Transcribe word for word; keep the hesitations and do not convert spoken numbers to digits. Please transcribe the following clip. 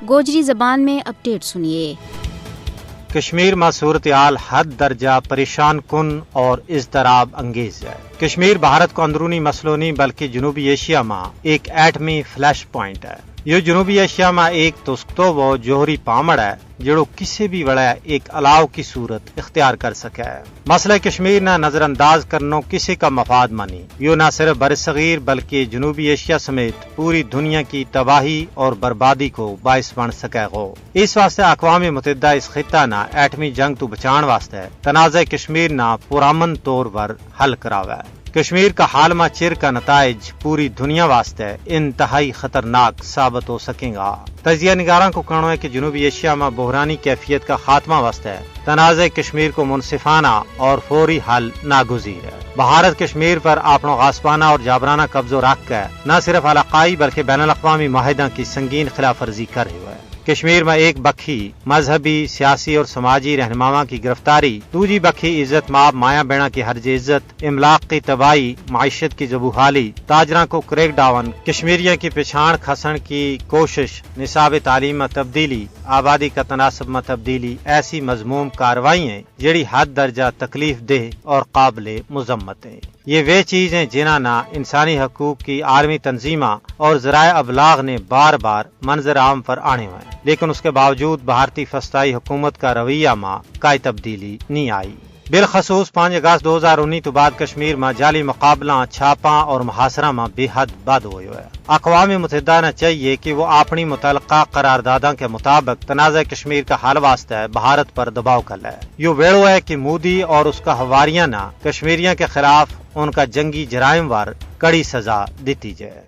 گوجری زبان میں اپڈیٹ سنیے۔ کشمیر ما صورتحال حد درجہ پریشان کن اور اضطراب انگیز ہے۔ کشمیر بھارت کو اندرونی مسئلو نہیں بلکہ جنوبی ایشیا ما ایک ایٹمی فلیش پوائنٹ ہے۔ یوہ جنوبی ایشیا ما ایک تسکتو و جوہری پامڑ ہے، جیڑو کسے بھی وڑے ایک الاؤ کی صورت اختیار کر سکے۔ مسئلہ کشمیر نا نظرانداز کرنو کسے کا مفاد ما نہیں۔ یوہ نہ صرف برصغیر بلکہ جنوبی ایشیا سمیت پوری دنیا کی تباہی اور بربادی کو باعث بن سکے گو۔ اس واسطے اقوام متحدہ اس خطہ نا ایٹمی جنگ تو بچان واسطے تنازعہ کشمیر نا پرامن طور پر حل کراوے۔ کشمیر کا حال ما چیر کا نتائج پوری دنیا واسطے انتہائی خطرناک ثابت ہو سکیں گا۔ تجزیہ نگاراں کو کہنو ہے کہ جنوبی ایشیا ما بحرانی کیفیت کا خاتمہ واسطے تنازعہ کشمیر کو منصفانہ اور فوری حل ناگزیر ہے۔ بھارت کشمیر پر اپنو غاصبانہ اور جابرانہ قبضو رکھ کے نہ صرف علاقائی بلکہ بین الاقوامی معاہداں کی سنگین خلاف ورزی کر رہیو ہے۔ کشمیر ما ایک بکھی مذہبی سیاسی اور سماجی رہنماواں کی گرفتاری، دوجی بکھی عزت ماب مایا بینا کی حرج عزت، املاک کی تباہی، معیشت کی زبوحالی، تاجراں کو کریک ڈاون، کشمیریاں کی پچھان کھسن کی کوشش، نصاب تعلیم ما تبدیلی، آبادی کا تناسب ما تبدیلی ایسی مذموم کاروائی ہیں جیڑی حد درجہ تکلیف دہ اور قابل مذمت ہیں۔ یہ وہ چیز ہیں جنہاں نا انسانی حقوق کی عالمی تنظیماں اور ذرائع ابلاغ نے بار بار منظر عام پر آنے ہوئے ہیں، لیکن اس کے باوجود بھارتی فسطائی حکومت کا رویہ ما کائی تبدیلی نہیں آئی۔ بالخصوص پانچ اگست دو ہزار انی تو بعد کشمیر ما جعلی مقابلاں، چھاپاں اور محاصرہ ما بے حد بد ہوئے ہوئے۔ اقوام متحدہ نا چاہیے کہ وہ اپنی متعلقہ قرارداداں کے مطابق تنازعہ کشمیر کا حل واسطے بھارت پر دباؤ کر لے۔ یوہ ویڑو ہے کہ مودی اور اس کا حواریاں نا کشمیریاں کے خلاف ان کا جنگی جرائم وار کڑی سزا دتی جائے۔